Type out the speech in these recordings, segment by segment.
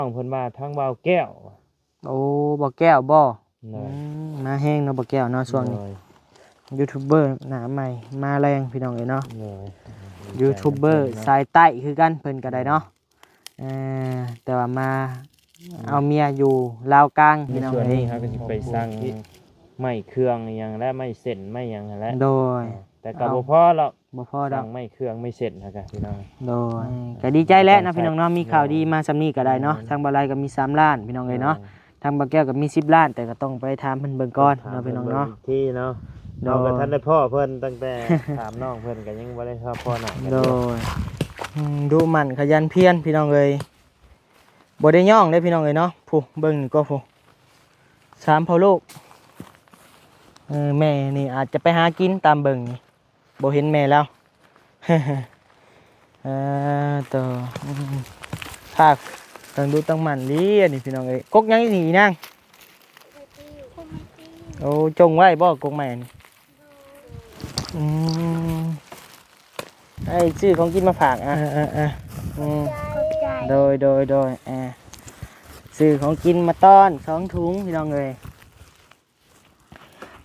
ນ້ອງເພິ່ນວ່າທາງບ່າວແກ້ວ. ໂອ້ ບ່າວແກ້ວບໍ່? ໂດຍ ອືມ ມາແຮງເນາະ ບ່າວແກ້ວເນາະ ຊ່ວງນີ້. ໂດຍ ຢູທູບເບີໜ້າໃໝ່ມາແລງ ພີ່ນ້ອງເອີຍເນາະ. ໂດຍ ຢູທູບເບີສາຍໃຕ້ຄືກັນ ເພິ່ນກໍໄດ້ເນາະ. ເອີ ແຕ່ວ່າມາ ອືມ ເອົາເມຍຢູ່ລາວກາງ ໃນ ພີ່ນ້ອງເອີຍ. ໃນຊ່ວງນີ້ເຮົາກໍຊິໄປສັ່ງໄມ້ເຄື່ອງອີ່ຫຍັງ ແລະ ໄມ້ເສັ້ນໄມ້ຫຍັງຫັ້ນແຫຼະ. ໂດຍ ເອີ ແຕ່ກໍ ເອົາ ບໍ່ພໍດອກ ບໍ່ພໍດອກ ສັ່ງໄມ້ເຄື່ອງໄມ້ເສັ້ນຫັ້ນກະ ພີ່ນ້ອງ. ໂດຍ ອືມ ກໍດີໃຈແຫຼະເນາະ ພີ່ນ້ອງເນາະ ມີຂ່າວດີມາສ່ຳນີ້ກໍໄດ້ເນາະ. ໂດຍ ທາງບ່າວໄລກໍມີສາມລ້ານ ພີ່ນ້ອງເອີຍເນາະ. ໂດຍ ທາງບ່າວແກ້ວກໍມີສິບລ້ານ ແຕ່ກໍຕ້ອງໄປຖາມເພິ່ນເບິ່ງກ່ອນເນາະ ພີ່ນ້ອງເນາະ. ໂດຍ ເຮົາກໍທັນໄດ້ພໍ້ເພິ່ນ ຕັ້ງແຕ່ຖາມນ້ອງເພິ່ນກໍຍັງບໍ່ໄດ້ພໍ້ໜ້າກັນ. ໂດຍ ອືມ ດຸໝັ່ນຂະຫຍັນພຽນ ພີ່ນ້ອງເອີຍ. ບໍ່ໄດ້ຍ້ອງເດ້ ພີ່ນ້ອງເອີຍເນາະ. ຜູ້ເບິ່ງນີ້ກໍຜູ້ ສາມພໍ່ລູກ. ເອີ ແມ່ນີ້ອາດຈະໄປຫາກິນຕາມເບິ່ງນີ້ ບໍ່ເຫັນແມ່ລາວ. ເອີ ໂຕ ອືມ ພາກຕັ້ງດຸຕັ້ງໝັ່ນເລີຍນີ້ ພີ່ນ້ອງເອີຍ. ກົກຫຍັງນີ້ອີນາງ? ໂອ້ ຈົ່ງໄວ້ບໍ່ກົກໄມ້ນີ້? ອືມ ໄອ້ຊື້ຂອງກິນມາຝາກ. ອ່ະ ເອີໆໆ ອືມ ຂອບໃຈ ໂດຍໆໆ. ອ່າ ຊື້ຂອງກິນມາຕ້ອນສອງຖົງ ພີ່ນ້ອງເອີຍ.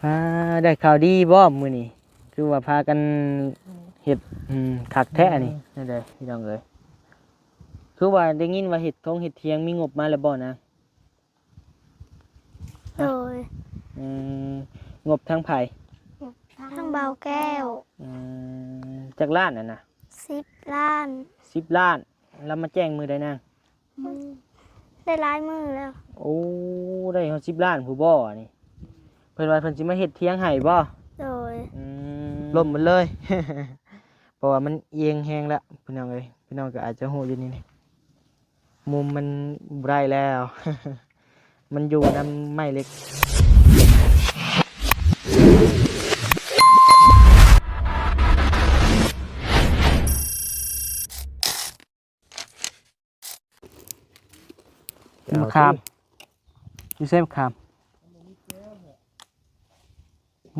ອ່າ ໄດ້ຂ່າວດີບໍ່ມື້ນີ້? ຄືວ່າພາກັນເຮັດ ອືມ ຄັກແທ້ນີ້. ອືມ ແນວໃດ ພີ່ນ້ອງເອີຍ? ຄືວ່າໄດ້ຍິນວ່າເຮັດທົ່ງເຮັດຖຽງ ມີງົບມາແລ້ວບໍ່ນະ? ໂດຍ ອືມ ງົບທາງໃຜ? ທາງບ່າວແກ້ວ. ອືມ ຈັກລ້ານນັ້ນນະ? ສິບລ້ານ. ສິບລ້ານ. ລາວມາແຈ້ງມື້ໃດນາງ? ອືມ ໄດ້ຫຼາຍມື້ແລ້ວ. ໂອ້ ໄດ້ຮອດສິບລ້ານພຸ້ນບໍ່ນີ້? ເພິ່ນວ່າເພິ່ນຊິມາເຮັດຖຽງໃຫ້ບໍ່? ໂດຍ ອືມ ລົ້ມໝົດເລີຍ ເພາະວ່າມັນອຽງແຮງແລ້ວ ພີ່ນ້ອງເອີຍ. ພີ່ນ້ອງກໍອາດຈະຮູ້ຢູ່ນີ້ ມຸມມັນບໍ່ໄດ້ແລ້ວ ມັນຢູ່ນຳໄມ້ເຫຼັກ. ມະຂາມ ຢູ່ໃສມະຂາມ?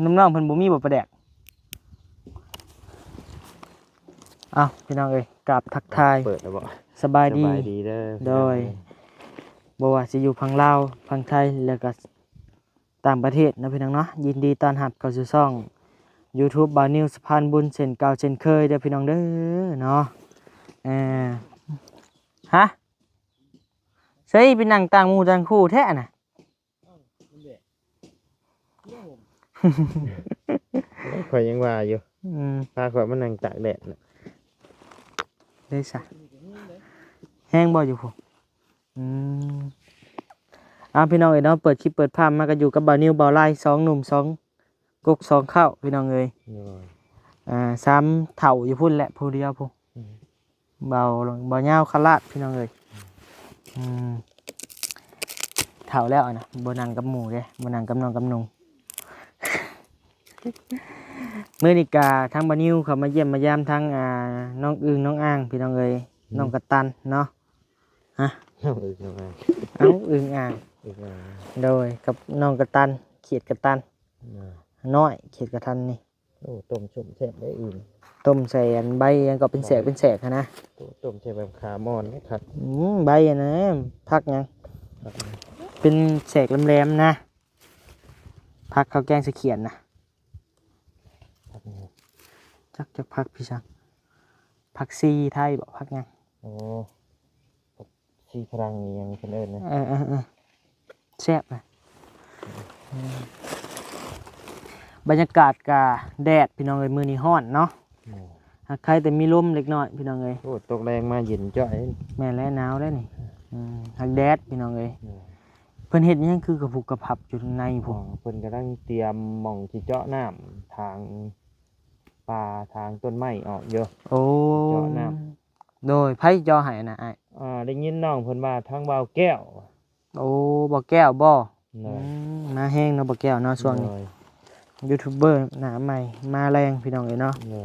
ນ້ຳນ້ອງເພິ່ນບໍ່ມີບໍ່ປາແດກ? ເອົ້າ ພີ່ນ້ອງເອີຍ ກາບທັກທາຍ ເປີດແລ້ວບໍ່? ສະບາຍດີ ສະບາຍດີເດີ. ໂດຍ ບໍ່ວ່າຊິຢູ່ຝັ່ງລາວ ຝັ່ງໄທ ແລ້ວກໍຕ່າງປະເທດເນາະ ພີ່ນ້ອງເນາະ. ຍິນດີຕ້ອນຮັບເຂົ້າສູ່ຊ່ອງຢູທູບບ່າວນິວສະພານບຸນ ເຊັ່ນເກົ່າເຊັ່ນເຄີຍເດີ ພີ່ນ້ອງເດີເນາະ. ເອີ ຮະ ໃສໄປນັ່ງຕ່າງໝູ່ຕ່າງຄູ່ແທ້ນະ? ຂ້ອຍຍັງວ່າຢູ່ ອືມ ພາຂ້ອຍມານັ່ງຕາກແດດນະ ໄດ້ຊະ ແຮງບໍ່ຢູ່ພຸ້ນ? ອືມ ເອົາ ພີ່ນ້ອງເອີຍເນາະ ເປີດຄລິບເປີດພາບມາກໍຢູ່ກັບບ່າວນິວ ບ່າວໄລ ສອງໜຸ່ມ ສອງ ກົກສອງເຄົ້າ ພີ່ນ້ອງເອີຍ. ໂດຍ ອ່າ ສາມເຖົ້າຢູ່ພຸ້ນແຫຼະ ຜູ້ດຽວພຸ້ນ. ອືມ ເບົາ ເບົາຍາວຄະລາດ ພີ່ນ້ອງເອີຍ. ອືມ ເຖົ້າແລ້ວນະ ບໍ່ນັ່ງກັບໝູ່ເດ້ ບໍ່ນັ່ງກັບນ້ອງກັບນຸ່ງ. ມື້ນີ້ກະທາງບ່າວນິວເຂົ້າມາຢ້ຽມມາຢາມທາງ ອ່າ ນ້ອງອຶ່ງນ້ອງອ່າງ ພີ່ນ້ອງເອີຍ. ອືມ ນ້ອງກະຕັນເນາະ. ຮະ? ນ້ອງອຶ່ງນ້ອງອ່າງ ເອົ້າ ອຶ່ງອ່າງ ອຶ່ງອ່າງ. ໂດຍ ກັບນ້ອງກະຕັນ ຂຽດກະຕັນ ອ່າ ນ້ອຍ ຂຽດກະຕັນນີ້. ໂອ້ ຕົ້ມສົ້ມແຊບເດ້ອຶ່ງ ຕົ້ມໃສ່ອັນໃບຫຍັງກໍເປັນແສກເປັນແສກຫັ້ນນະ. ໂອ້ ຕົ້ມໃສ່ໃບຂາມອ່ອນເດ້ຄັກ. ອືມ ໃບອັນນັ້ນ ຜັກຫຍັງ? ຜັກຫຍັງ? ເປັນແສກແຫຼມໆນະ ຜັກເຂົ້າແກງສະຂຽນນະ. ຜັກຫຍັງ? ຈັກ ຈັກຜັກພີ່ຊ່າງ ຜັກຊີໄທບໍ ຜັກຫຍັງ? ໂອ້ ຊີຝຣັ່ງອີ່ຫຍັງເພິ່ນເອີ້ນນະ. ເອີໆໆ ແຊບນະ. ອືມ ບັນຍາກາດກະແດດ ພີ່ນ້ອງເອີຍ ມື້ນີ້ຮ້ອນເນາະ. ໂດຍ ຫາກໃຄແຕ່ມີລົມເລັກນ້ອຍ ພີ່ນ້ອງເອີຍ. ໂອ້ ຕົກແລງມາເຢັນຈ້ອຍ. ແມ່ນແລ້ວ ໜາວແລ້ວນີ້. ອືມ ຫາກແດດ ພີ່ນ້ອງເອີຍ. ໂດຍ ເພິ່ນເຮັດຫຍັງຄືກະປຸກກະປັບຢູ່ທາງໃນພຸ້ນ? ອໍ ເພິ່ນກຳລັງຕຽມໝ່ອງຊິເຈາະນ້ຳ ຖາງປາ ຖາງຕົ້ນໄມ້ອອກຢູ່. ໂອ້ ເຈາະນ້ຳ. ໂດຍ ໃຜເຈາະໃຫ້ນະອ້າຍ? ອ່າ ໄດ້ຍິນນ້ອງເພິ່ນວ່າທາງບ່າວແກ້ວ. ໂອ້ ບ່າວແກ້ວບໍ່? ໂດຍ ອືມ ມາແຮງເນາະ ບ່າວແກ້ວເນາະ ຊ່ວງນີ້. ໂດຍ ຢູທູບເບີໜ້າໃໝ່ມາແລງ ພີ່ນ້ອງເອີຍເນາະ. ໂດ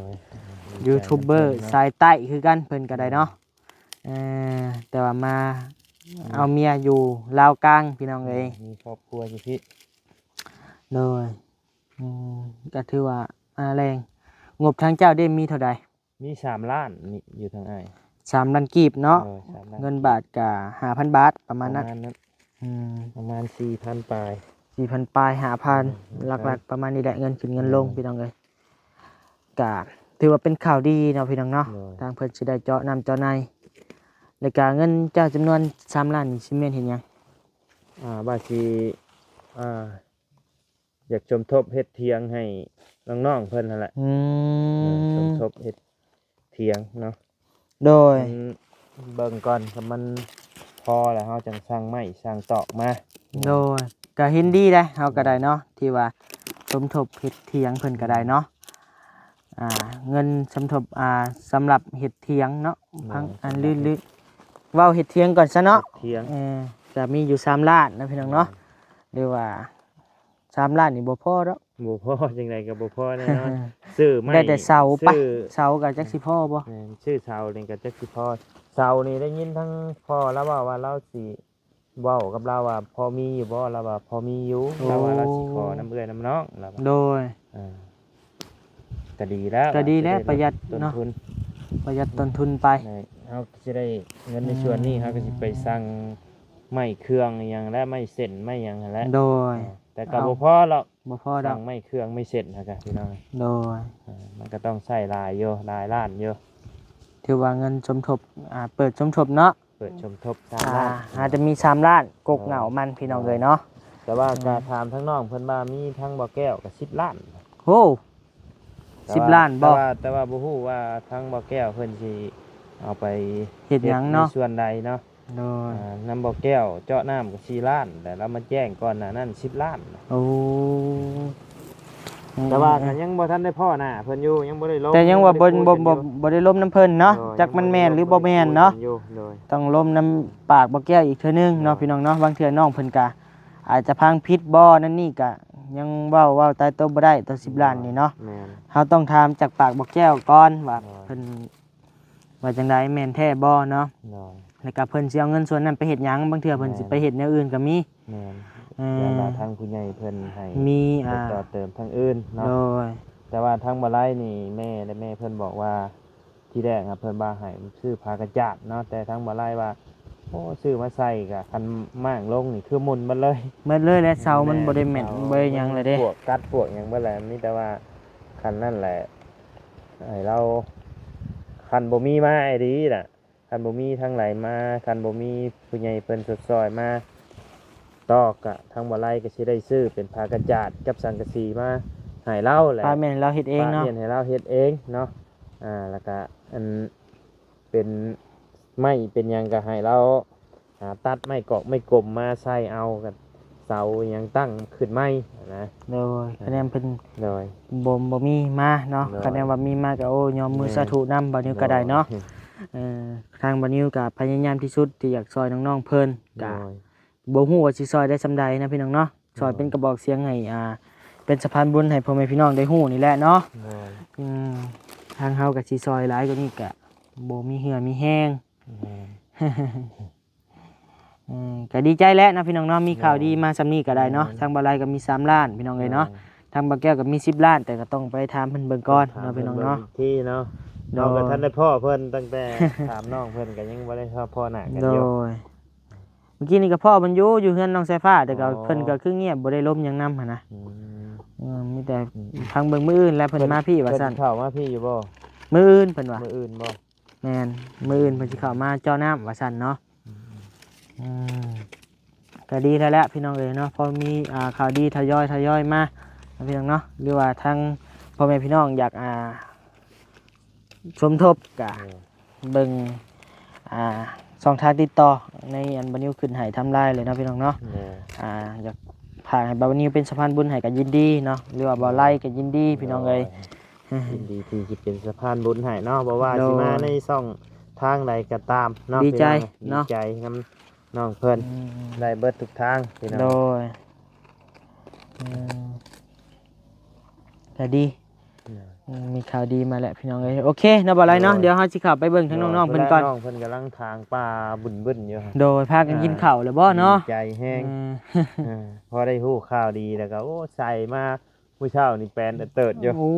ຍ ຢູທູບເບີສາຍໃຕ້ຄືກັນ ເພິ່ນກໍໄດ້ເນາະ. ເອີ ແຕ່ວ່າມາ ອືມ ເອົາເມຍຢູ່ລາວກາງ ພີ່ນ້ອງເອີຍ. ມີຄອບຄົວຢູ່ພີ້. ໂດຍ ອືມ ກໍຖືວ່າມາແລງ. ງົບທາງເຈົ້າເດ້ ມີເທົ່າໃດ? ມີສາມລ້ານນີ້ ຢູ່ທາງອ້າຍ. ສາມລ້ານກີບເນາະ ໂດຍ ສາມລ້ານ ເງິນບາດກະຫ້າພັນບາດ ປະມານນັ້ນ ປະມານນັ້ນ ອືມ ປະມານສີ່ພັນປາຍ ສີ່ພັນປາຍ ຫ້າພັນ ອືມ ຫຼັກໆປະມານນີ້ແຫຼະ ເງິນຂຶ້ນເງິນລົງ ໂດຍ ພີ່ນ້ອງເອີຍ ກະຖືວ່າເປັນຂ່າວດີເນາະ ພີ່ນ້ອງເນາະ ໂດຍ ທາງເພິ່ນຊິໄດ້ເຈາະນ້ຳເຈາະໃນ ແລ້ວກະເງິນເຈົ້າຈຳນວນສາມລ້ານນີ້ຊິແມ່ນເຮັດຫຍັງ? ອ່າ ວ່າຊິ ອ່າ ຢາກສົມທົບເຮັດຖຽງໃຫ້ນ້ອງໆເພິ່ນຫັ້ນແຫຼະ ອືມ ເອີ ສົມທົບເຮັດຖຽງເນາະ ໂດຍ ມັນເບິ່ງກ່ອນ ຄັນມັນພໍແລ້ວເຮົາຈັ່ງສັ່ງໄມ້ສັ່ງຕອກມາ ໂດຍ ກະເຫັນດີໄດ໋ ເຮົາກະໄດ້ເນາະ ທີ່ວ່າສົມທົບເຮັດຖຽງເພິ່ນກະໄດ້ເນາະ ອ່າ ເງິນສົມທົບ ອ່າ ສຳລັບເຮັດຖຽງເນາະ ແມ່ນ ພັງ ອັນ ສຳລັບ ຫຼື ຫຼື ເວົ້າເຮັດຖຽງກ່ອນຊະເນາະ ເຮັດຖຽງ ເອີ ກະມີຢູ່ສາມລ້ານນະ ພີ່ນ້ອງເນາະ ແມ່ນ ຫຼືວ່າ ສາມລ້ານນີ້ບໍ່ພໍດອກ ບໍ່ພໍ ຈັ່ງໃດກໍບໍ່ພໍແນ່ນອນ ຊື້ໄມ້ ໄດ້ແຕ່ເສົາປະ ຊື້ ເສົາກໍຈັກຊິພໍບໍ່ ແມ່ນ ຊື້ເສົານີ້ກໍຈັກຊິພໍ ເສົານີ້ໄດ້ຍິນທັງພໍ່ລາວເວົ້າວ່າລາວຊິ ເວົ້າກັບລາວວ່າພໍມີຢູ່ບໍ່ ລາວວ່າພໍມີຢູ່ ໂອ້ ລາວວ່າລາວຊິຂໍນຳເອື້ອຍນຳນ້ອງ ລາວວ່າ ໂດຍ ເອີ ກໍດີແລ້ວ ກໍດີແລ້ວ ຊິໄດ້ ປະຢັດເນາະ ຕົ້ນທຶນ ປະຢັດຕົ້ນທຶນໄປ ເຮົາຊິໄດ້ເງິນໃນສ່ວນນີ້ ອືມ ເຮົາກໍຊິໄປສັ່ງໄມ້ເຄື່ອງອີ່ຫຍັງ ແລະ ໄມ້ເສັ້ນໄມ້ຫຍັງຫັ້ນແຫຼະ ໂດຍ ເອີ ແຕ່ກໍ ເອົ້າ ບໍ່ພໍດອກ ບໍ່ພໍດອກ ສັ່ງໄມ້ເຄື່ອງໄມ້ເສັ້ນຫັ້ນກະ ພີ່ນ້ອງ ໂດຍ ເອີ ມັນກໍຕ້ອງໃຊ້ຫຼາຍຢູ່ ຫຼາຍລ້ານຢູ່ ຖືວ່າເງິນສົມທົບ ອ່າ ເປີດສົມທົບເນາະ ເປີດສົມທົບສາມ ອ່າ ລ້ານ ອາດຈະມີສາມລ້ານ ກົກເຫງົ້າມັນ ໂດຍ ພີ່ນ້ອງເອີຍເນາະ ແຕ່ວ່າ ເອີ ກໍຖາມທາງນ້ອງເພິ່ນວ່າມີທາງບໍ່ແກ້ວກໍສິບລ້ານ ໂອ້ ສິບລ້ານບໍ່ ແຕ່ວ່າ ແຕ່ວ່າບໍ່ຮູ້ວ່າທາງບໍ່ແກ້ວເພິ່ນຊິເອົາໄປເຮັດຫຍັງເນາະ ເຮັດໃນສ່ວນໃດເນາະ ໂດຍ ອ່າ ນຳບໍ່ແກ້ວເຈາະນ້ຳກໍສີ່ລ້ານ ແລ້ວລາວມາແຈ້ງກ່ອນໜ້ານັ້ນສິບລ້ານ ໂອ້ ແຕ່ວ່າກໍຍັງບໍ່ທັນໄດ້ພໍ້ໜ້າເພິ່ນຢູ່ ຍັງບໍ່ໄດ້ລົມ ແຕ່ຍັງວ່າບໍ່ ຍັງບໍ່ໄດ້ຄຸຍກັນຢູ່ ບໍ່ ບໍ່ໄດ້ລົມນຳເພິ່ນເນາະ ໂດຍ ຈັກມັນແມ່ນຫຼືບໍ່ແມ່ນເນາະ ຍັງບໍ່ໄດ້ລົມນຳເພິ່ນຢູ່ ໂດຍ ຕ້ອງລົມນຳປາກບໍ່ແກ້ວອີກເທື່ອໜຶ່ງເນາະ ໂດຍ ພີ່ນ້ອງເນາະ ບາງເທື່ອນ້ອງເພິ່ນກໍອາດຈະຟັງຜິດບໍ່ ນັ້ນນີ້ກໍຍັງເວົ້າ ເວົ້າຕາຍຕົວບໍ່ໄດ້ ຕໍ່ສິບລ້ານນີ້ເນາະ ໂດຍ ແມ່ນ ເຮົາຕ້ອງຖາມຈາກປາກບໍ່ແກ້ວກ່ອນວ່າ ໂດຍ ເພິ່ນ ວ່າຈັ່ງໃດ ແມ່ນແທ້ບໍ່ເນາະ ໂດຍ ແລ້ວກໍເພິ່ນຊິເອົາເງິນສ່ວນນັ້ນໄປເຮັດຫຍັງ ບາງເທື່ອເພິ່ນ ແມ່ນ ຊິໄປເຮັດແນວອື່ນກໍມີ ແມ່ນ ເອີ ຢ້ານວ່າທາງຜູ້ໃຫຍ່ເພິ່ນໃຫ້ ມີ ໄປ ອ່າ ຕໍ່ເຕີມທາງອື່ນເນາະ ໂດຍ ແຕ່ວ່າທາງບໍ່ໄລນີ້ ແມ່ ແລະ ແມ່ເພິ່ນບອກວ່າ ທີແລກຫັ້ນເພິ່ນວ່າໃຫ້ຊື້ຜ້າກະຈາດເນາະ ແຕ່ທາງບໍ່ໄລວ່າ ໂອ້ ຊື້ມາໃສ່ກະຄັນມ້າງລົງນີ້ຄືໝຸ່ນໝົດເລີຍ ໝົດເລີຍ ແລະເສົາມັນ ແມ່ນ ບໍ່ໄດ້ແມ່ນ ເສົາ ບໍ່ໄດ້ຫຍັງແລ້ວເດ້ ມັນປວກກັດປວກຫຍັງເບິດແລ້ວ ມີແຕ່ວ່າຄັນນັ້ນແຫຼະ ໃຫ້ລາວ ຄັນບໍ່ມີມາອີ່ຫຼີນະ ຄັນບໍ່ມີທາງໃດມາ ຄັນບໍ່ມີຜູ້ໃຫຍ່ເພິ່ນຊົດຊ່ອຍມາຕອກ ກະທາງບໍ່ໄລກໍຊິໄດ້ຊື້ເປັນຜ້າກະຈາດກັບສັງກະສີມາໃຫ້ລາວແຫຼະ ປະເມນໃຫ້ລາວເຮັດເອງເນາະ ປະເມນໃຫ້ລາວເຮັດເອງເນາະ ອ່າ ແລ້ວກະອັນເປັນໄມ້ເປັນຫຍັງກະໃຫ້ລາວ ຫາຕັດໄມ້ກອກໄມ້ກົມມາໃສ່ເອົາກັບເສົາຫຍັງຕັ້ງຂຶ້ນໃໝ່ນະ ໂດຍ ໂດຍ ຄະແນນເພິ່ນ ໂດຍ ບໍ່ ບໍ່ມີມາເນາະ ໂດຍ ຄະແນນວ່າມີມາກໍ ໂອ້ ຍອມມື ໂດຍ ສາທຸນຳ ບ່າວນິວກໍໄດ້ເນາະ ໂດຍ ເອີ ທາງບ່າວນິວກໍພະຍາຍາມທີ່ສຸດທີ່ຢາກຊ່ອຍນ້ອງໆເພິ່ນ ໂດຍ ກໍບໍ່ຮູ້ວ່າຊິຊ່ອຍໄດ້ສ່ຳໃດນະພີ່ນ້ອງເນາະ ໂດຍ ຊ່ອຍເປັນກະບອກສຽງໃຫ້ ອ່າ ເປັນສະພານບຸນໃຫ້ພໍ່ແມ່ພີ່ນ້ອງໄດ້ຮູ້ນີ້ແຫຼະເນາະ ໂດຍ ອືມ ທາງເຮົາກໍຊິຊ່ອຍຫຼາຍກວ່ານີ້ກໍບໍ່ມີເຫື່ອມີແຮງ ໂດຍ ເອີ ກໍດີໃຈແຫຼະເນາະພີ່ນ້ອງເນາະ ມີ ໂດຍ ຂ່າວດີມາສ່ຳນີ້ກໍໄດ້ເນາະ ໂດຍ ທາງບ່າວໄລກໍມີສາມລ້ານພີ່ນ້ອງເອີຍເນາະ ໂດຍ ທາງບ່າວແກ້ວກໍມີສິບລ້ານ ແຕ່ກໍຕ້ອງໄປຖາມເພິ່ນເບິ່ງກ່ອນເນາະ ຕ້ອງຖາມ ພີ່ນ້ອງເນາະ ເບິ່ງອີກທີເນາະ ໂດຍ ເຮົາກໍທັນໄດ້ພໍ້ເພິ່ນ ຕັ້ງແຕ່ຖາມນ້ອງເພິ່ນກໍຍັງບໍ່ໄດ້ພໍ້ໜ້າກັນຢູ່ ໂດຍ ມື້ກີ້ນີ້ກໍພໍ້ເພິ່ນຢູ່ ຢູ່ເຮືອນນ້ອງສາຍຟ້າ ແຕ່ກໍ ອໍ ເພິ່ນກໍຄືງຽບ ບໍ່ໄດ້ລົມຫຍັງນຳຫັ້ນນະ ອືມ ເອີ ມີແຕ່ ອືມ ທາງເບິ່ງມື້ອື່ນແຫຼະ ເພິ່ນ ເພິ່ນ ມາພີ້ວ່າຊັ້ນ ເພິ່ນຊິເຂົ້າມາພີ້ຢູ່ບໍ່? ມື້ອື່ນເພິ່ນວ່າ ມື້ອື່ນບໍ່? ແມ່ນ ມື້ອື່ນເພິ່ນຊິເຂົ້າມາເຈາະນ້ຳວ່າຊັ້ນເນາະ ອືມ ອືມ ກໍດີແທ້ແຫຼະພີ່ນ້ອງເອີຍເນາະ ພໍມີ ອ່າ ຂ່າວດີທະຍອຍ ທະຍອຍມາເນາະ ພີ່ນ້ອງເນາະ ຫຼືວ່າທາງພໍ່ແມ່ພີ່ນ້ອງຢາກ ອ່າ ສົມທົບກະ ແມ່ນ ເບິ່ງ ອ່າ ຊ່ອງທາງຕິດຕໍ່ໃນອັນບ່າວນິວຂຶ້ນໃຫ້ທາງໄລນ໌ເລີຍເນາະ ພີ່ນ້ອງເນາະ ແມ່ນ ອ່າ ຢາກຝາກໃຫ້ບ່າວນິວເປັນສະພານບຸນໃຫ້ກໍຍິນດີເນາະ ຫຼືວ່າ ໂດຍ ບ່າວໄລກໍຍິນດີ ໂດຍ ພີ່ນ້ອງເອີຍ ຍິນດີທີ່ຈະເປັນສະພານບຸນໃຫ້ເນາະ ບໍ່ວ່າ ໂດຍ ຊິມາໃນຊ່ອງທາງໃດກໍຕາມເນາະ ດີໃຈ ພີ່ນ້ອງ ເນາະ ດີໃຈນຳນ້ອງເພິ່ນ ອືມ ໄດ້ເບິດທຸກທາງ ພີ່ນ້ອງ ໂດຍ ອືມ ກໍດີ ໂດຍ ອືມ ມີຂ່າວດີມາແລ້ວພີ່ນ້ອງເອີຍ ໂອເຄເນາະ ບໍ່ຫຼາຍເນາະ ໂດຍ ດຽວເຮົາຊິເຂົ້າໄປເບິ່ງທາງນ້ອງໆເພິ່ນກ່ອນ ໂດຍ ນ້ອງເພິ່ນກຳລັງຖາງປ່າບຸ້ນໆຢູ່ ໂດຍ ພາກັນກິນເຂົ້າແລ້ວບໍ່ເນາະ ດີໃຈແຮງ ອືມ ເອີ ພໍໄດ້ຮູ້ຂ່າວດີແລ້ວກໍ ໂອ້ ໃສ່ມາ ມື້ເຊົ້ານີ້ແປນເຕີດໆຢູ່ ໂອ້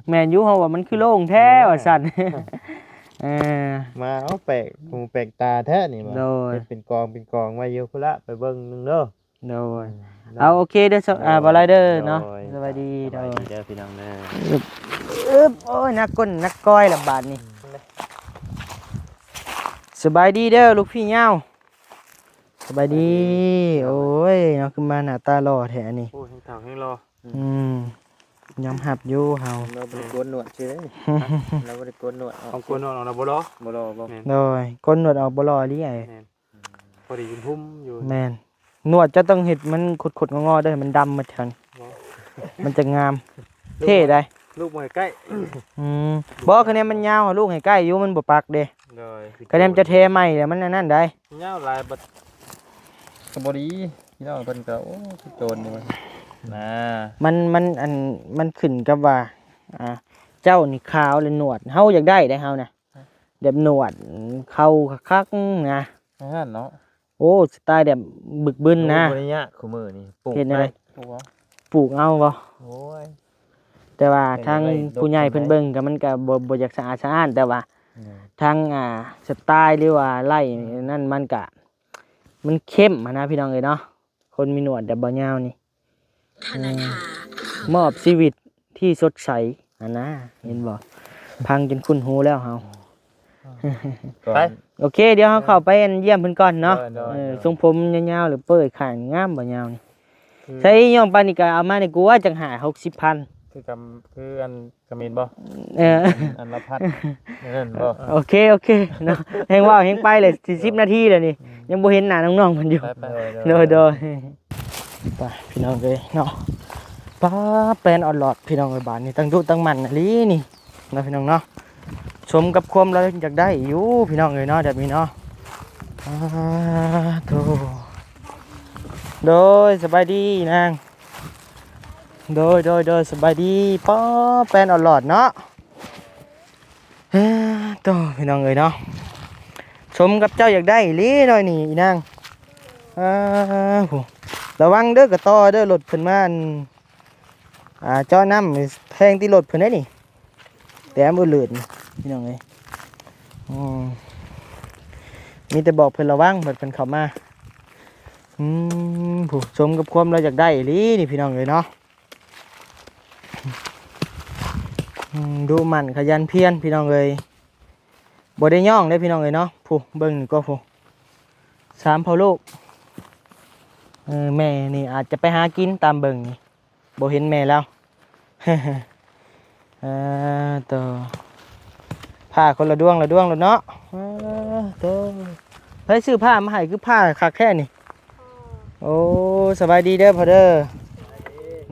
ແມ່ນຢູ່ ເຮົາວ່າມັນຄືໂລ່ງແທ້ ແມ່ນ ວ່າຊັ້ນ ເອີ ມາ ເອົາ ແປກຫູແປກຕາແທ້ນີ້ວ່າ ໂດຍ ເຮັດເປັນກອງເປັນກອງໄວ້ຢູ່ພຸ້ນລະ ໄປເບິ່ງໜຶ່ງເດີ. ໂດຍ ເອີ ເອົາ ໂອເຄເດີ ສະ ອ່າ ບ່າວລາຍເດີເນາະ ໂດຍ ສະບາຍດີ ສະບາຍດີເດີ ໂດຍ ພີ່ນ້ອງເດີ ອຶບ ໂອ້ຍ ໜັກກົ້ນໜັກກ້ອຍລະບາດນີ້ ສະບາຍດີເດີລູກພີ່ຍາວ ສະບາຍດີ ສະບາຍດີ ໂອ້ຍ ເນາະ ຄືມາໜ້າຕາຫຼໍ່ແທ້ອັນນີ້ ໂອ້ຍ ແຮງເຖົ້າແຮງຫຼໍ່ ອືມ ຍອມຮັບຢູ່ເຮົາ ລາວບໍ່ໄດ້ໂກນໜວດຊື່ເດ້ ລາວບໍ່ໄດ້ໂກນໜວດອອກ ເອົາໂກນໜວດອອກແລ້ວບໍ່ຫຼໍ່ ບໍ່ຫຼໍ່ບໍ່ ແມ່ນ ໂດຍ ໂກນໜວດອອກບໍ່ຫຼໍ່ອີ່ຫຼີອ້າຍ ແມ່ນ ພໍດີຫຸ້ມຢູ່ ແມ່ນ ໜວດເຈົ້າຕ້ອງເຮັດມັນຂົດໆງໍໆເດີ ໃຫ້ມັນດຳໝົດເທື່ອ ບໍ່ ມັນຈະງາມ ເທ່ໃດ໋ ລູກບໍ່ໃຫ້ໃກ້ ອືມ ບໍ່ ຄະແນນມັນຍາວ ລູກໃຫ້ໃກ້ຢູ່ ມັນບໍ່ປັກເດ້ ໂດຍ ຄະແນນຈະແທໃໝ່ແລ້ວມັນອັນນັ້ນໃດ໋ ຍາວຫຼາຍບັດກໍບໍ່ດີ ພີ່ນ້ອງເພິ່ນກໍ ໂອ້ ຄືໂຈນນີ້ ນະ ມັນ ມັນ ອັນ ມັນຂຶ້ນກັບວ່າ ອ່າ ເຈົ້ານີ້ຂາວ ແລະ ໜວດ ເຮົາຢາກໄດ້ເດ້ເຮົານະ ແບບໜວດເຂົາຄັກໆນະ ອັນນັ້ນເນາະ ໂອ້ ສະໄຕແບບບຶກບຶນນະ ໂອ້ ບໍ່ໄດ້ຍາກ ຄູ່ມື້ນີ້ປູກເອົາ ປູກເອົາບໍ່ ໂອ້ຍ ແຕ່ວ່າທາງຜູ້ໃຫຍ່ເພິ່ນເບິ່ງກໍມັນກໍບໍ່ ບໍ່ຢາກສະອາດສະອ້ານ ແຕ່ວ່າ ອືມ ທາງ ອ່າ ສະໄຕ ຫຼືວ່າໄລ່ ອືມ ນັ້ນມັນກະ ມັນເຂັ້ມຫັ້ນນະ ພີ່ນ້ອງເອີຍເນາະ ຄົນມີໜວດແບບບໍ່ຍາວນີ້ ອືມ ມອບຊີວິດທີ່ສົດໃສຫັ້ນນະ ເຫັນບໍ່ ຟັງຈົນຄຸ້ນຫູແລ້ວເຮົາ ໄປ ໂອເຄ ດຽວເຮົາເຂົ້າໄປຢ້ຽມເພິ່ນກ່ອນເນາະ ໂດຍ ໂດຍ ເອີ ໂດຍ ຊົງຜົມຍາວໆ ຫຼືເປີດຂ້າງງາມບໍ່ຍາວນີ້ ຄື ໃສ່ຍ່ອງປານນີ້ກໍເອົາມານີ້ ກູວ່າຈັກຫ້າຫົກສິບພັນ ຄືກັນ ຄືອັນ ກະເໝນບໍ່ ເອີ ອັນລະພັດ ນັ້ນບໍ່ ໂອເຄ ໂອເຄເນາະ ແຮງເວົ້າແຮງໄປເລີຍ ສີ່ສິບນາທີແລ້ວນີ້ ອືມ ຍັງບໍ່ເຫັນໜ້ານ້ອງໆເພິ່ນຢູ່ ໄປໆ ໂດຍ ໂດຍ ໄປພີ່ນ້ອງເອີຍເນາະ ປ້າ ແປນອອດຫຼອດພີ່ນ້ອງເອີຍ ບາດນີ້ຕັ້ງດຸຕັ້ງໝັ່ນອີ່ຫຼີນີ້ເນາະ ພີ່ນ້ອງເນາະ ສົມກັບຄວາມລາວຢາກໄດ້ຢູ່ພີ່ນ້ອງເອີຍເນາະ ແບບນີ້ເນາະ ອາ ໂທ ໂດຍ ສະບາຍດີນາງ ໂດຍ ໂດຍ ໂດຍ ສະບາຍດີ ປ້າ ແປນອອດຫຼອດເນາະ ເອີ ໂຕ ພີ່ນ້ອງເອີຍເນາະ ສົມກັບເຈົ້າຢາກໄດ້ອີ່ຫຼີເນາະນີ້ອີນາງ ເອີ ໂຫ ລະວັງເດີ ກະຕໍ່ເດີ ລົດເພິ່ນມາ ອັນ ອ່າ ເຈາະນ້ຳແທງຕິລົດເພິ່ນເດ້ນີ້ ແຕ້ມອື່ນໆ ພີ່ນ້ອງເອີຍ ອືມ ມີແຕ່ບອກເພິ່ນລະວັງ ບັດເພິ່ນເຂົ້າມາ ອືມ ຜູ້ ສົມກັບຄວາມລາວຢາກໄດ້ອີ່ຫຼີນີ້ ພີ່ນ້ອງເອີຍເນາະ ອືມ ດຸໝັ່ນຂະຫຍັນພຽນ ພີ່ນ້ອງເອີຍ ບໍ່ໄດ້ຍ້ອງເດ້ ພີ່ນ້ອງເອີຍເນາະ ຜູ້ ເບິ່ງນີ້ກໍຜູ້ ສາມພໍ່ລູກ ເອີ ແມ່ນີ້ອາດຈະໄປຫາກິນຕາມເບິ່ງນີ້ ບໍ່ເຫັນແມ່ລາວ ເອີ ໂຕ ຜ້າຄົນລະດວງລະດວງໂລດເນາະ ເອີ ໂຕ ໃຜຊື້ຜ້າມາໃຫ້ ຄືຜ້າຄັກແທ້ນີ້ ໂອ້ ສະບາຍດີເດີພໍ່ເດີ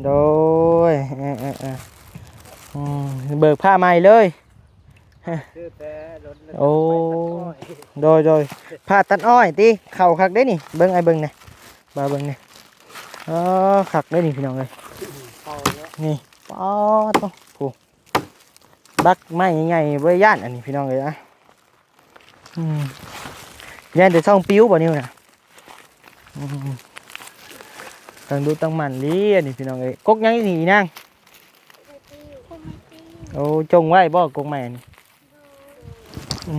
ໂດຍ ເອີ ເອີ ເອີ ອືມ ເບີກຜ້າໃໝ່ເລີຍ ຊື້ແຕ່ລົດ ໂອ້ ໂດຍ ໂດຍ ຜ້າຕັດອ້ອຍຕິ ເຂົ້າຄັກເດ້ນີ້ ເບິ່ງ ອ້າຍເບິ່ງແດ່ ບ່າວເບິ່ງແດ່ ເອີ ຄັກເດ້ນີ້ ພີ່ນ້ອງເອີຍ ເຂົ້າແລ້ວ ນີ້ ປາດໂທ້ ຜູ້ ບັກໄມ້ໃຫຍ່ບໍ່ໄດ້ຢ້ານ ອັນນີ້ ພີ່ນ້ອງເອີຍ ອະ ອືມ ຢ້ານແຕ່ຊ່ອງປິວບໍ່ ນິ້ວນະ ອືມ ຕັ້ງດຸຕັ້ງໝັ່ນອີ່ຫຼີ ອັນນີ້ ພີ່ນ້ອງເອີຍ ກົກຫຍັງອີ່ນີ້ ອີນາງ ໂອ້ ຈົ່ງໄວ້ບໍ່ ກົກໄມ້ອັນນີ້ ອື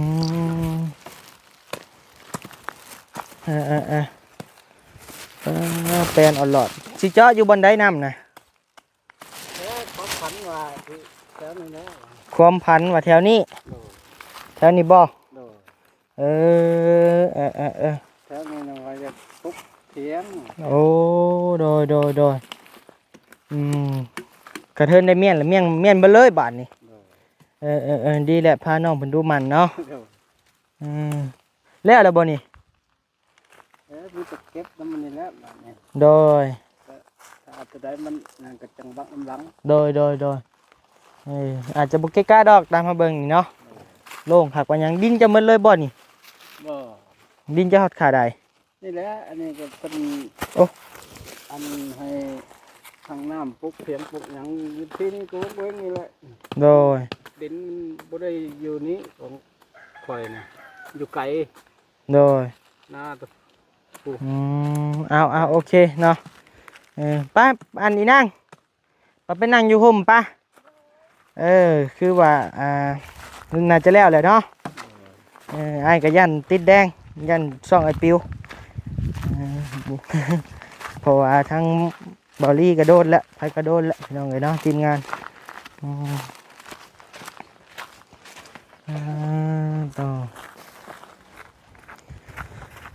ມ ເອີ ເອີ ເອີ ເອີ ແປນອອດຫຼອດ ຊິເຈາະຢູ່ບ່ອນໃດນ້ຳນະ? ເອີ ຄວາມຝັນວ່າຊິແຖວນີ້ແຫຼະ ຄວາມຝັນວ່າແຖວນີ້ ໂດຍ ແຖວນີ້ບໍ່? ໂດຍ ເອີ ເອີ ເອີ ເອີ ແຖວນີ້ນະວ່າຈະປຸກຖຽງ ໂອ້ ໂດຍ ໂດຍ ໂດຍ ອືມ ກະເທີນໄດ້ມ້ຽນລະ ມ້ຽນ ມ້ຽນເບິດເລີຍບາດນີ້ ໂດຍ ເອີ ເອີ ເອີ ດີແຫຼະ ພານ້ອງເພິ່ນດຸໝັ່ນເນາະ ໂດຍ ອືມ ແລ້ວລະບໍ່ນີ້? ເອີ ມີແຕ່ເກັບນຳມັນນີ້ແຫຼະບາດນີ້ ໂດຍ ຖ້າ ຖ້າອາດຈະໄດ້ມັນນັ້ນກໍຈັ່ງບັກນຳຫຼັງ ໂດຍ ໂດຍ ໂດຍ ເອີ ອາດຈະບໍ່ເກະກະດອກ ຕາມເຮົາເບິ່ງນີ້ເນາະ ໂດຍ ໂລ່ງຄັກປານຫຍັງ ດິນຈະໝົດເລີຍບໍ່ນີ້? ບໍ່ ດິນຈະຮອດຂາໃດ? ນີ້ແຫຼະ ອັນນີ້ກໍເພິ່ນ ໂອ້ ອັນໃຫ້ທາງນ້ຳປຸກຖຽງປຸກຫຍັງ ຢູ່ທີ່ນີ້ກໍເບິ່ງນີ້ແຫຼະ ໂດຍ ດິນມັນບໍ່ໄດ້ຢູ່ນີ້ຂອງຂ້ອຍນະ ຢູ່ໄກ ໂດຍ ນາໂຕ ອືມ ເອົາ ເອົາ ໂອເຄເນາະ ເອີ ໄປ ອັນ ອີນາງ ໄປ ໄປນັ່ງຢູ່ຮົ່ມປະ ເອີ ຄືວ່າ ອ່າ ໜ້າຈະແລ້ວແຫຼະເນາະ ເອີ ອ້າຍກໍຢ້ານຕິດແດງ ຢ້ານຊ່ອງອ້າຍປິວ ເອີ ເພາະວ່າທາງ ເບົາລີກໍໂດນແລ້ວ ໃຜກໍໂດນແລ້ວ ພີ່ນ້ອງເອີຍເນາະ ທີມງານ ອືມ ອ່າ ຕໍ່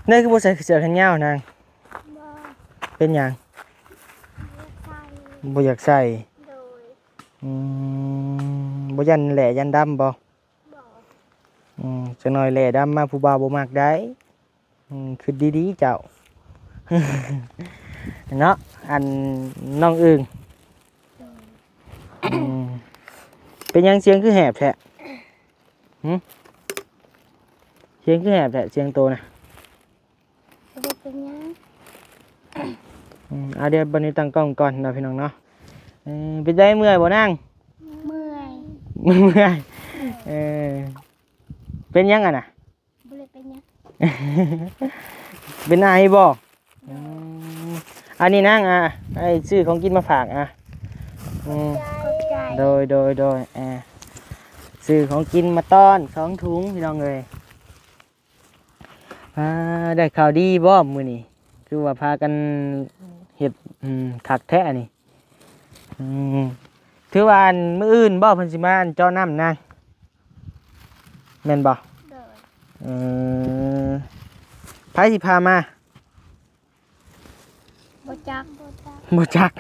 ແນວຄືບໍ່ໃສ່ເສື້ອແຂນຍາວນາງ? ບໍ່ ເປັນຫຍັງ? ບໍ່ຢາກໃສ່ ບໍ່ຢາກໃສ່ ໂດຍ ອືມ ບໍ່ຢ້ານແຫຼ້ຢ້ານດຳບໍ່? ບໍ່ ອືມ ຈັກໜ້ອຍແຫຼ້ດຳມາ ຜູ້ບ່າວບໍ່ມັກໄດ໋. ອືມ ຄິດດີໆເຈົ້າ ເນາະ ອັນນ້ອງອຶ່ງ ອືມ ເປັນຫຍັງສຽງຄືແຫບແທ້? ຫື? ສຽງຄືແຫບແທ້ ສຽງໂຕນະ? ບໍ່ເປັນຫຍັງ ອືມ ເອົາ ດຽວບັດນີ້ຕັ້ງກ້ອງກ່ອນເນາະ ພີ່ນ້ອງເນາະ ເອີ ເປັນໃດ ເມື່ອຍບໍ່ນາງ? ເມື່ອຍ ເມື່ອຍ ເອີ ເປັນຫຍັງຫັ້ນນະ? ບໍ່ໄດ້ເປັນຫຍັງ ເປັນໄອບໍ່? ອືມ ອັນນີ້ນາງ ອ່າ ອ້າຍຊື້ຂອງກິນມາຝາກ ອ່າ ອືມ ຂອບໃຈ ໂດຍ ໂດຍ ໂດຍ ອ່າ ຊື້ຂອງກິນມາຕ້ອນສອງຖົງ ພີ່ນ້ອງເອີຍ ອ່າ ໄດ້ຂ່າວດີບໍ່ມື້ນີ້? ຄືວ່າພາກັນເຮັດ ອືມ ຄັກແທ້ອັນນີ້ ອືມ ຖືວ່າອັນ ມື້ອື່ນບໍ່ເພິ່ນຊິມາອັນເຈາະນ້ຳນາງ ແມ່ນບໍ່? ໂດຍ ເອີ ໃຜຊິພາມາ? ບໍ່ຈັກ ບໍ່ຈັກ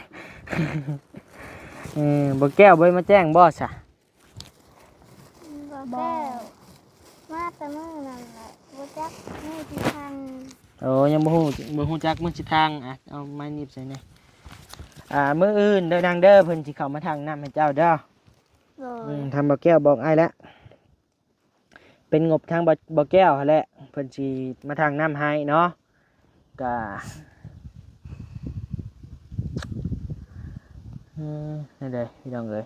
ເອີ ບໍ່ແກ້ວບໍ່ໄດ້ມາແຈ້ງບໍ່ຊະ? ບໍ່ແກ້ວ ມາແຕ່ມື້ນັ້ນແຫຼະ ບໍ່ຈັກມື້ທິດທາງ ໂອ້ ຍັງບໍ່ຮູ້ ບໍ່ຮູ້ຈັກມື້ທິດທາງ ອ່ະ ເອົາໄມ້ໜີບໃສ່ແດ່ ອ່າ ມື້ອື່ນເດີນາງເດີ ເພິ່ນຊິເຂົ້າມາຖັງນ້ຳໃຫ້ເຈົ້າເດີ ໂດຍ ອືມ ທາງບໍ່ແກ້ວບອກອ້າຍແລ້ວ ເປັນງົບທາງບໍ່ ບໍ່ແກ້ວຫັ້ນແຫຼະ ເພິ່ນຊິມາຖັງນ້ຳໃຫ້ເນາະ ກະ ເອີ ແນວໃດພີ່ນ້ອງເອີຍ?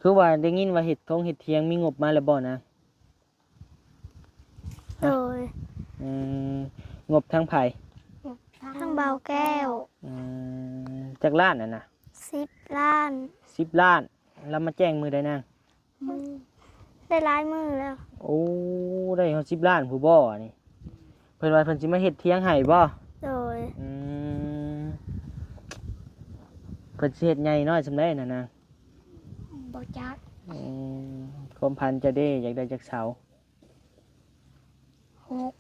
ຄືວ່າໄດ້ຍິນວ່າເຮັດທົ່ງເຮັດຖຽງ ມີງົບມາແລ້ວບໍ່ນາງ? ໂດຍ ເອີ ງົບທາງໃຜ? ທາງບ່າວແກ້ວ ອືມ ຈັກລ້ານຫັ້ນນະ? ສິບລ້ານ ສິບລ້ານ ລາວມາແຈ້ງມື້ໃດນາງ? ອືມ ໄດ້ຫຼາຍມື້ແລ້ວ ໂອ້ ໄດ້ຮອດສິບລ້ານພຸ້ນບໍ່ນີ້ ເພິ່ນວ່າເພິ່ນຊິມາເຮັດຖຽງໃຫ້ບໍ່? ໂດຍ ອືມ ເພິ່ນຊິເຮັດໃຫຍ່ນ້ອຍສ່ຳໃດນະນາງ? ບໍ່ຈັກ ອືມ ຄວາມຝັນເຈົ້າເດ ຢາກໄດ້ຈັກເສົາ? ຫົກ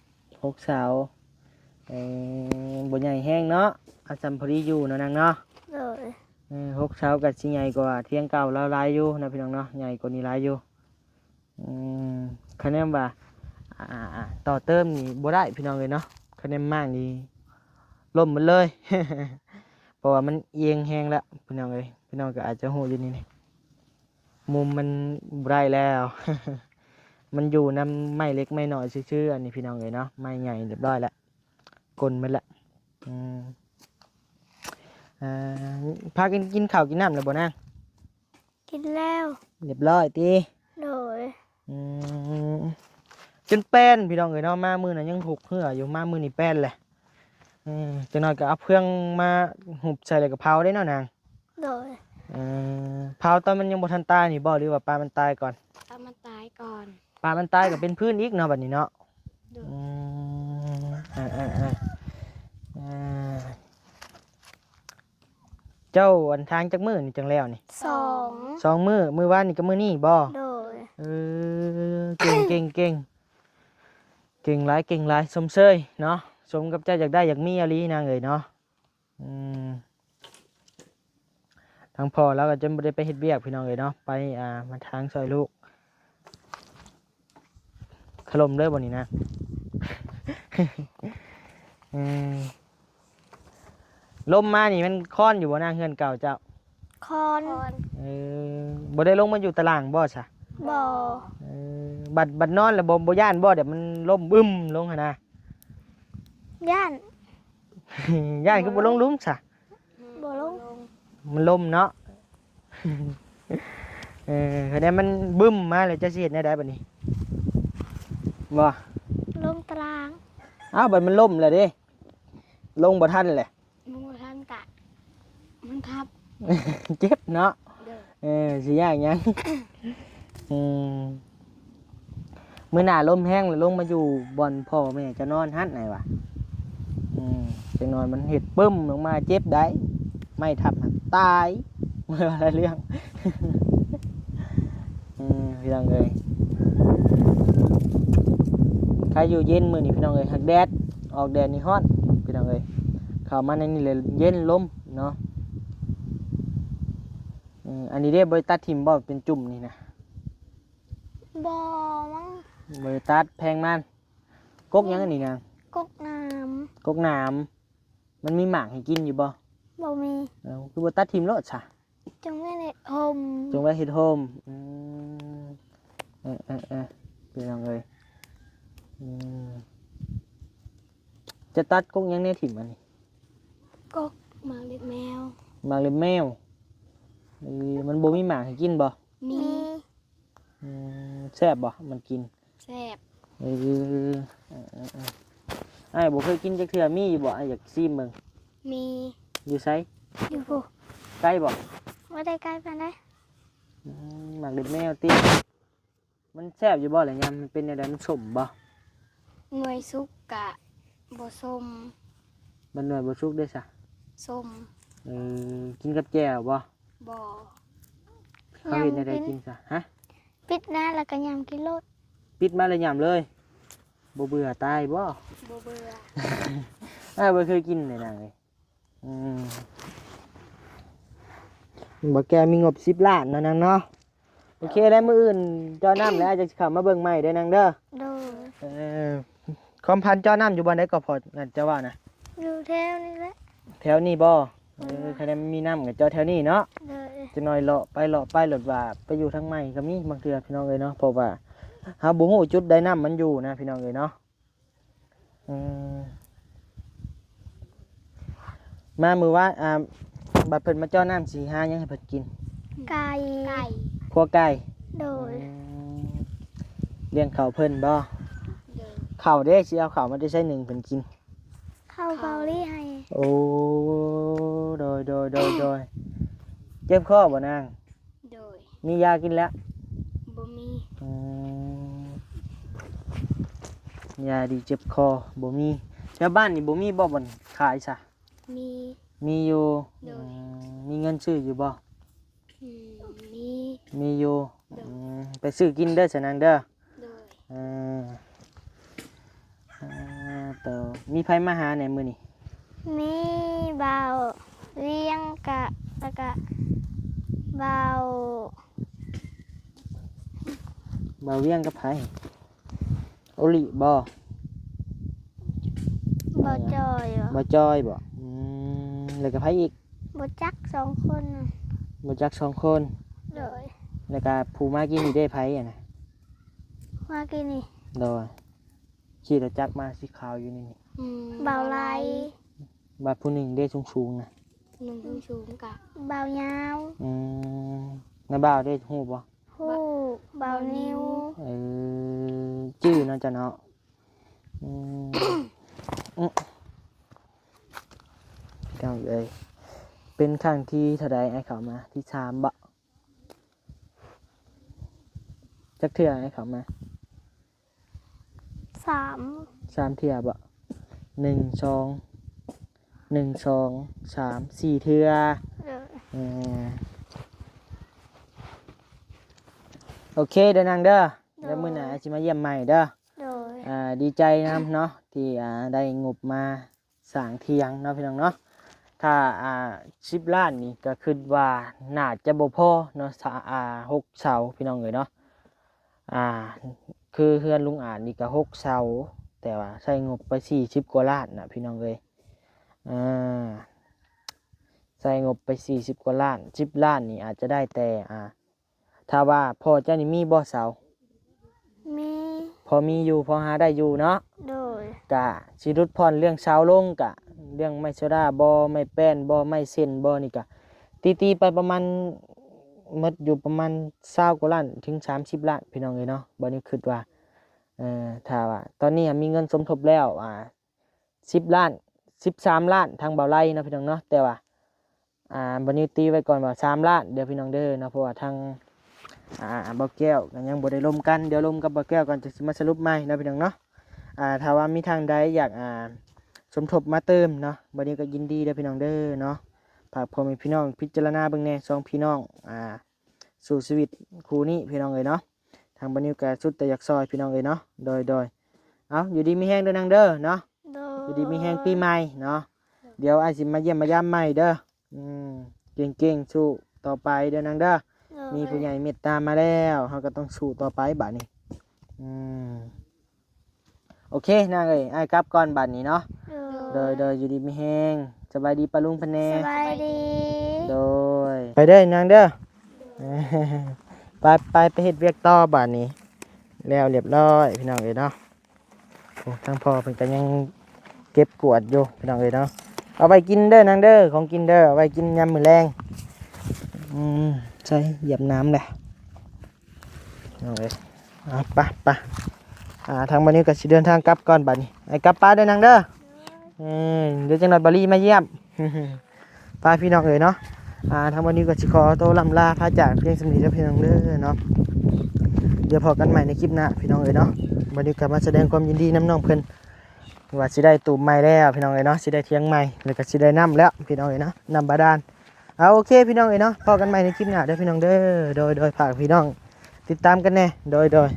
ຫົກເສົາ ເອີ ບໍ່ໃຫຍ່ແຮງເນາະ ເອົາສ່ຳພໍດີຢູ່ເນາະນາງເນາະ ໂດຍ ເອີ ຫົກເສົາກໍຊິໃຫຍ່ກວ່າຖຽງເກົ່າລາວຫຼາຍຢູ່ເນາະ ພີ່ນ້ອງເນາະ ໃຫຍ່ກວ່ານີ້ຫຼາຍຢູ່ ອືມ ຄະແນນວ່າ ອ່າ ຕໍ່ເຕີມນີ້ບໍ່ໄດ້ ພີ່ນ້ອງເອີຍເນາະ ຄະແນນມ້າງນີ້ລົ້ມໝົດເລີຍ ເພາະວ່າມັນອຽງແຮງແລ້ວ ພີ່ນ້ອງເອີຍ ພີ່ນ້ອງກໍອາດຈະຮູ້ຢູ່ນີ້ ນີ້ ມຸມມັນບໍ່ໄດ້ແລ້ວ ມັນຢູ່ນຳໄມ້ເລັກໄມ້ນ້ອຍຊື່ໆ ອັນນີ້ ພີ່ນ້ອງເອີຍເນາະ ໄມ້ໃຫຍ່ຮຽບຮ້ອຍແລ້ວ ກົນໝົດແລ້ວ ອືມ ອ່າ ພາກັນກິນເຂົ້າກິນນ້ຳແລ້ວບໍ່ນາງ? ກິນແລ້ວ ຮຽບຮ້ອຍຕິ? ໂດຍ ອືມ ຈົນແປ້ນ ພີ່ນ້ອງເອີຍເນາະ ມາມື້ນັ້ນຍັງຫົກເຫື່ອຢູ່ ມາມື້ນີ້ແປ້ນແຫຼະ ອືມ ຈັກໜ້ອຍກໍເອົາເຄື່ອງມາຫຸບໃສ່ແລ້ວກໍເຜົາເດ້ເນາະນາງ? ໂດຍ ເອີ ເຜົາຕອນມັນຍັງບໍ່ທັນຕາຍນີ້ບໍ່ ຫຼືວ່າປາມັນຕາຍກ່ອນ? ປາມັນຕາຍກ່ອນ ປາມັນຕາຍກໍເປັນພື້ນອີກເນາະ ບັດນີ້ເນາະ ໂດຍ ອືມ ເອີໆໆ ເຈົ້າ ອັນ ຖາງຈັກມື້ນີ້ຈັ່ງແລ້ວນີ້? ສອງ ສອງມື້ ມື້ວານນີ້ກັບມື້ນີ້ບໍ່? ໂດຍ ເອີ ເກັ່ງໆ ເກັ່ງ ເກັ່ງຫຼາຍ ເກັ່ງຫຼາຍ ຊົມເຊີຍເນາະ ສົມກັບເຈົ້າຢາກໄດ້ຢາກມີອີ່ຫຼີນາງເອີຍເນາະ ອືມ ທາງພໍ່ລາວກໍຈົນບໍ່ໄດ້ໄປເຮັດວຽກ ພີ່ນ້ອງເອີຍເນາະ ໄປ ອ່າ ມາຖາງຊ່ອຍລູກ ຖະຫຼົ່ມເລີຍບໍ່ນີ້ນາງ? ເອີ ລົມມານີ້ມັນຄອນຢູ່ບໍ່ນາງ ເຮືອນເກົ່າເຈົ້າ? ຄອນ ເອີ ບໍ່ໄດ້ລົງມາຢູ່ຕາລ່າງບໍ່ຊະ? ບໍ່ ເອີ ບັດ ບັດນອນແລ້ວບໍ່ ບໍ່ຢ້ານບໍ່ ແບບມັນລົ້ມບຶ້ມລົງຫັ້ນນະ? ຢ້ານ ຢ້ານຄືບໍ່ລົງຫຼຸມຊະ? ບໍ່ລົງ ມັນລົ້ມເນາະ ເອີ ຄັນແມ່ນມັນບຶ້ມມາແລ້ວ ເຈົ້າຊິເຮັດແນວໃດບັດນີ້? ບໍ່ ລົງຕາລ່າງ ອ້າວ ບັດມັນລົ້ມແລ້ວເດ້ ລົງບໍ່ທັນແຫຼະ ລົງບໍ່ທັນກະມັນທັບ ເຈັບເນາະ ໂດຍ ເອີ ຊິຍາກຫຍັງ ອືມ ມື້ໜ້າລົມແຮງແລ້ວລົງມາຢູ່ບ່ອນພໍ່ແມ່ເຈົ້ານອນຫັ້ນ ອ້າຍວ່າ. ອືມ ຈັກໜ້ອຍມັນເຮັດປຶ້ມລົງມາເຈັບໄດ໋ ໄມ້ທັບຫັ້ນຕາຍ ບໍ່ວ່າຫຼາຍເລື່ອງ. ອືມ ພີ່ນ້ອງເອີຍ ໃຄຢູ່ເຢັນມື້ນີ້ພີ່ນ້ອງເອີຍ ຫາກແດດອອກແດດນີ້ຮ້ອນພີ່ນ້ອງເອີຍ. ເຂົ້າມາໃນນີ້ແລ້ວເຢັນລົມເນາະ. ອືມ ອັນນີ້ເດ້ ບໍ່ໄດ້ຕັດຖິ້ມບໍ່ ເປັນຈຸ້ມນີ້ນະ? ບໍ່ມັ້ງ ບໍ່ໄດ້ຕັດ ແພງມັນ. ກົກຫຍັງອັນນີ້ນາງ? ກົກໜາມ. ກົກໜາມ. ມັນມີໝາກໃຫ້ກິນຢູ່ບໍ່? ບໍ່ມີ. ເອົ້າ ຄືບໍ່ຕັດຖິ້ມໂລດຊະ? ຈັ່ງແມ່ນເຮັດໂຮມ. ຈົ່ງໄວ້ເຮັດໂຮມ. ອືມ ເອີໆໆ ພີ່ນ້ອງເອີຍ. ອືມ ຈະຕັດກົກຫຍັງແດ່ຖິ້ມອັນນີ້? ກົກໝາກເລັບແມວ. ໝາກເລັບແມວ. ເອີ ມັນບໍ່ມີໝາກໃຫ້ກິນບໍ່? ມີ. ອືມ ແຊບບໍ່ມັນກິນ? ແຊບ. ເອີ ເອີໆໆ ອ້າຍບໍ່ເຄີຍກິນຈັກເທື່ອ ມີຢູ່ບໍ່? ອ້າຍຢາກຊີມເບິ່ງ. ມີ. ຢູ່ໃສ? ຢູ່ພຸ້ນ. ໄກບໍ່? ບໍ່ໄດ້ໄກປານໃດ. ອືມ ໝາກເລັບແມວຕິ. ມັນແຊບຢູ່ບໍ່ລະຍາມມັນເປັນແນວໃດ ມັນສົ້ມບໍ່? ໜ່ວຍສຸກກະບໍ່ສົ້ມ. ບັດໜ່ວຍບໍ່ສຸກເດ້ຊະ? ສົ້ມ. ເອີ ກິນກັບແຈ່ວບໍ່? ບໍ່. ເຂົາເຮັດແນວໃດກິນຊະ? ຮະ? ປິດມາແລ້ວກໍຫຍ້ຳກິນໂລດ. ປິດມາແລ້ວຫຍ້ຳເລີຍ. ບໍ່ເບື່ອຕາຍບໍ່? ບໍ່ເບື່ອ. ອ້າຍບໍ່ເຄີຍກິນເລີຍນາງເອີຍ. ອືມ ບໍ່ແກ້ວມີງົບສິບລ້ານເນາະນາງເນາະ. ໂອເຄແລ້ວ ມື້ອື່ນເຈາະນ້ຳແລ້ວ ອ້າຍຈະເຂົ້າມາເບິ່ງໃໝ່ເດີນາງເດີ. ໂດຍ. ເອີ ຄວາມຝັນເຈາະນ້ຳຢູ່ບ່ອນໃດກໍພໍ ນັ້ນເຈົ້າວ່ານະ? ຢູ່ແຖວນີ້ແຫຼະ. ແຖວນີ້ບໍ່? ເອີ ອືມ ຄັນໄດ້ມີນ້ຳກໍເຈາະແຖວນີ້ເນາະ. ໂດຍ. ຈັກໜ້ອຍເລາະໄປເລາະໄປ ລົດວ່າໄປຢູ່ທາງໃໝ່ກໍມີບາງເທື່ອ ພີ່ນ້ອງເອີຍເນາະ ເພາະວ່າເຮົາບໍ່ຮູ້ຈຸດໃດນ້ຳມັນຢູ່ນະ ພີ່ນ້ອງເອີຍເນາະ. ອືມ ມາມື້ວານ ອ່າ ບັດເພິ່ນມາເຈາະນ້ຳ ຊິຫາຫຍັງໃຫ້ເພິ່ນກິນ? ໄກ່. ໄກ່. ຂົ້ວໄກ່. ໂດຍ. ອືມ ລ້ຽງເຂົ້າເພິ່ນບໍ່? ໂດຍ. ເຂົ້າເດ້ ຊິເອົາເຂົ້າມາແຕ່ໃສໜຶ້ງເພິ່ນກິນ? ເຂົ້າເກົາຫຼີໃຫ້. ໂອ້ ໂດຍໆໆໆ. ເຈັບຄໍບໍ່ນາງ? ໂດຍ. ມີຢາກິນແລ້ວ? ບໍ່ມີ. ອືມ ຢາດີເຈັບຄໍບໍ່ມີ. ແຖວບ້ານນີ້ບໍ່ມີບໍ່ບ່ອນຂາຍຊະ? ມີ. ມີຢູ່. ໂດຍ. ອືມ ມີເງິນຊື້ຢູ່ບໍ່? ອືມ ມີ. ມີຢູ່. ໂດຍ. ອືມ ໄປຊື້ກິນເດີຊະນາງເດີ. ໂດຍ. ເອີ ເອີ ໂຕ ມີໃຜມາຫາແດ່ມື້ນີ້? ມີບ່າວວຽງກະ ແລ້ວກະບ່າວ ບ່າວວຽງກັບໃຜ? ໂອລິບໍ່? ບ່າວຈ່ອຍບໍ່? ບ່າວຈ່ອຍບໍ່? ອືມ ແລ້ວກະໃຜອີກ? ບໍ່ຈັກ ສອງຄົນ. ບໍ່ຈັກ ສອງຄົນ. ໂດຍ. ແລ້ວກະຜູ້ມາກີ້ນີ້ເດ້ ໃຜຫັ້ນນະ? ມາກີ້ນີ້. ໂດຍ. ຂີ່ລົດຈັກມາສີຂາວຢູ່ນີ້. ອືມ ບ່າວໄລ. ບາດຜູ້ໜຶ່ງເດ້ສູງໆນະ? ໜຶ່ງສູງໆກະ ບ່າວຍາວ. ອືມ ນາຍບ່າວເດ້ ຮູ້ບໍ່? ຮູ້. ບ່າວນິວ. ເອີ ຈື່ເນາະເຈົ້າເນາະ. ອືມ ອືມ ພີ່ນ້ອງເອີຍ ເປັນຄັ້ງທີເທົ່າໃດອ້າຍເຂົ້າມາ? ທີສາມບໍ? ຈັກເທື່ອອ້າຍເຂົ້າມາ? ສາມ. ສາມເທື່ອບໍ? ໜຶ່ງ ສອງ ໜຶ່ງ ສອງ ສາມ ສີ່ເທື່ອ. ໂດຍ. ເອີ ໂອເຄເດີນາງເດີ. ໂດຍ. ແລ້ວມື້ໜ້າຊິມາຢ້ຽມໃໝ່ເດີ. ໂດຍ. ອ່າ ດີໃຈນຳເນາະ ທີ່ ອ່າ ໄດ້ງົບມາ ສ້າງຖຽງເນາະພີ່ນ້ອງເນາະ. ຖ້າ ອ່າ ສິບລ້ານນີ້ກໍຄິດວ່າໜ້າຈະບໍ່ພໍເນາະ ສາ ອ່າ ຫົກເສົາພີ່ນ້ອງເອີຍເນາະ. ອ່າ ຄືເຮືອນລຸງອາດນີ້ກໍຫົກເສົາ ແຕ່ວ່າໃຊ້ງົບໄປສີ່ສິບກວ່າລ້ານນະພີ່ນ້ອງເອີຍ. ອ່າ ໃຊ້ງົບໄປສີ່ສິບກວ່າລ້ານ ສິບລ້ານນີ້ອາດຈະໄດ້ແຕ່ ອ່າ ຖ້າວ່າພໍ່ເຈົ້ານີ້ມີບໍ່ເສົາ? ມີ. ພໍມີຢູ່ ພໍຫາໄດ້ຢູ່ເນາະ. ໂດຍ. ກະຊິຫຼຸດຜ່ອນເລື່ອງເສົາລົງ ກະເລື່ອງໄມ້ໂຊດາບໍ ໄມ້ແປ້ນບໍ ໄມ້ເສັ້ນບໍ ນີ້ກະຕີໆໄປປະມານ ໝົດຢູ່ປະມານຊາວກວ່າລ້ານເຖິງສາມສິບລ້ານ ພີ່ນ້ອງເອີຍເນາະ. ບາດນີ້ຄິດວ່າ ເອີ ຖ້າວ່າຕອນນີ້ມີເງິນສົມທົບແລ້ວ ອ່າ ສິບລ້ານ ສິບສາມລ້ານ ທາງບ່າວໄລເນາະ ພີ່ນ້ອງເນາະ. ແຕ່ວ່າ ອ່າ ບ່າວນິວຕີໄວ້ກ່ອນວ່າສາມລ້ານເດີພີ່ນ້ອງເດີເນາະ ເພາະວ່າທາງ ອ່າ ບ່າວແກ້ວກໍຍັງບໍ່ໄດ້ລົມກັນ ດຽວລົມກັບບ່າວແກ້ວກ່ອນ ຈັ່ງຊິມາສະຫຼຸບໃໝ່ເນາະພີ່ນ້ອງເນາະ. ອ່າ ຖ້າວ່າມີທາງໃດຢາກ ອ່າ ສົມທົບມາເຕີມເນາະ ບ່າວນິວກໍຍິນດີເດີພີ່ນ້ອງເດີເນາະ. ຝາກພໍ່ແມ່ພີ່ນ້ອງພິຈາລະນາເບິ່ງແດ່ ສອງພີ່ນ້ອງ ອ່າ ສູ້ຊີວິດຄູ່ນີ້ພີ່ນ້ອງເອີຍເນາະ. ທາງບ່າວນິວກໍສຸດແຕ່ຢາກຊ່ອຍພີ່ນ້ອງເອີຍເນາະ. ໂດຍ ໂດຍ ເອົ້າ ຢູ່ດີມີແຮງເດີນາງເດີເນາະ. ໂດຍ ຢູ່ດີມີແຮງປີໃໝ່ເນາະ. ດຽວອ້າຍຊິມາຢ້ຽມມາຢາມໃໝ່ເດີ. ອືມ ເກັ່ງໆ ສູ້ຕໍ່ໄປເດີນາງເດີ. ໂດຍ ມີຜູ້ໃຫຍ່ເມດຕາມາແລ້ວ ເຮົາກໍຕ້ອງສູ້ຕໍ່ໄປບາດນີ້. ອືມ ໂອເຄນາງເອີຍ ອ້າຍກັບກ່ອນບາດນີ້ເນາະ. ໂດຍ ໂດຍ ຢູ່ດີມີແຮງ. ສະບາຍດີປ້າລຸງເພິ່ນແດ່. ສະບາຍດີ. ໂດຍ ໄປເດີນາງເດີ. ໄປ ໄປ ໄປເຮັດວຽກຕໍ່ບາດນີ້. ແລ້ວລຽບຮ້ອຍພີ່ນ້ອງເອີຍເນາະ. ໂອ້ ທາງພໍ່ເພິ່ນກໍຍັງເກັບກວາດຢູ່ພີ່ນ້ອງເອີຍເນາະ. ເອົາໄວ້ກິນເດີນາງເດີ ຂອງກິນເດີ ເອົາໄວ້ກິນຍາມມື້ແລງ. ອືມ ໃສ່ຢຽບນ້ຳແຫຼະພີ່ນ້ອງເອີຍ. ເອົາ ໄປ ໄປ. ອ່າ ທາງບ່າວນິວກໍຊິເດີນທາງກັບກ່ອນບາດນີ້. ໄປກັບປ້າເດີນາງເດີ. ເອີ ດຽວຈັກໜ່ອຍບ່າວລີມາຢ້ຽມ. ໄປພີ່ນ້ອງເອີຍເນາະ. ອ່າ ທາງບ່າວນິວກໍຊິຂໍໂຕລ່ຳລາພາຈາກພຽງສ່ຳນີ້ເດີພີ່ນ້ອງເດີເນາະ. ດຽວພໍ້ກັນໃໝ່ໃນຄລິບໜ້າພີ່ນ້ອງເອີຍເນາະ. ບ່າວນິວກໍມາສະແດງຄວາມຍິນດີນຳນ້ອງເພິ່ນ ວ່າຊິໄດ້ຕູບໃໝ່ແລ້ວພີ່ນ້ອງເອີຍເນາະ. ຊິໄດ້ຖຽງໃໝ່ ແລ້ວກໍຊິໄດ້ນ້ຳແລ້ວພີ່ນ້ອງເອີຍເນາະ ນ້ຳບາດານ. ເອົາ ໂອເຄພີ່ນ້ອງເອີຍເນາະ. ພໍ້ກັນໃໝ່ໃນຄລິບໜ້າເດີພີ່ນ້ອງເດີ. ໂດຍ ໂດຍ ຝາກພີ່ນ້ອງຕິດຕາມກັນແດ່. ໂດຍ ໂດຍ.